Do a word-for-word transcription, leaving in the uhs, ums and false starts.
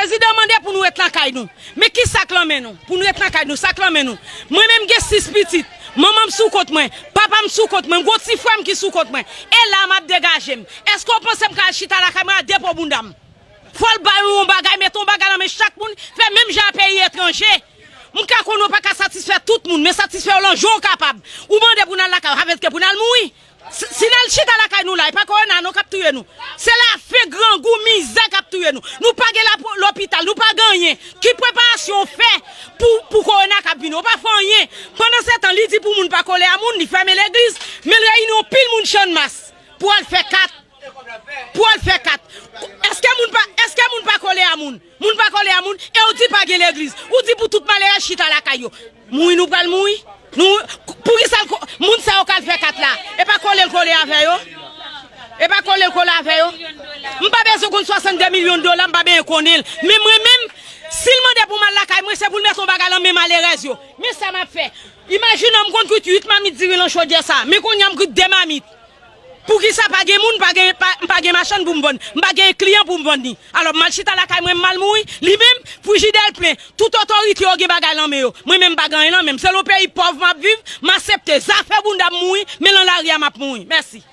Prezidan mande pou nou ret lakay nou. Men ki sa k lan men nou? Pou nou ret lakay nou, sa k lan men nou? Mwen menm gen sis pitit. Manman m sou kont mwen, papa m sou kont mwen, m gon ti frè m ki sou kont mwen. E la m ap degaje m. Èske w panse m ka al chita lakay mwen a depo bounda m? Fò l bay yon bagay, mete yon bagay nan men chak moun, fè menm jan a peyi etranje. M ka konnen w pa ka satisfè tout moun, men satisfè yo lan jan w kapab. Ou mande pou n al lakay, sa vle di ke pou n al mouri. Si, si n al chita lakay nou la, e pa kowona non k ap touye nou. Se lafen, grangou, mizè k ap touye nou. Nou pa gen lapo-, lopital, nou pa gen anyen. Ki preparasyon w fè pou, pou kowona k ap vini? Ou pa fè anyen. Pandansetan, li di pou moun pa kole a moun, li fèmen legliz, men l reyini yon pil moun Channmas pou al fè kat. Pou al fè kat. Èske moun pa, èske moun pa kole a moun? Moun pa kole a moun, e ou di pa gen legliz. Ou di pou tout malerèz chita lakay yo. Mouri nou pral mouri. Nou, poukisa l ko-, moun sa yo k al fè kat la? E pa kole l kole avè yo? E pa kole l kole avè yo? M pa bezwen konn swasanndde milyon dola, m pa bezwen konnen l. Men mwen menm, si l mande pou m al lakay mwen, se pou l mete yon bagay lan men malerèz yo. Men sa m ap fè. Imajine w, m konn kwit uit mamit diri lan chodyè sa. Men kounye a m kwit de mamit. Poukisa pa gen moun, pa gen, pa, m pa gen machann pou m vann, m pa gen kliyan pou m vann li? Alò, m al chita lakay mwen, m al mouri. Li menm, frijidè l plen. Tout otorite yo gen bagay lan men yo. Mwen menm, m pa gen anyen lan men m. Se yon peyi pòv m ap viv, m aksepte. Zafè bounda m mouri, men lan lari a m ap mouri. Mèsi.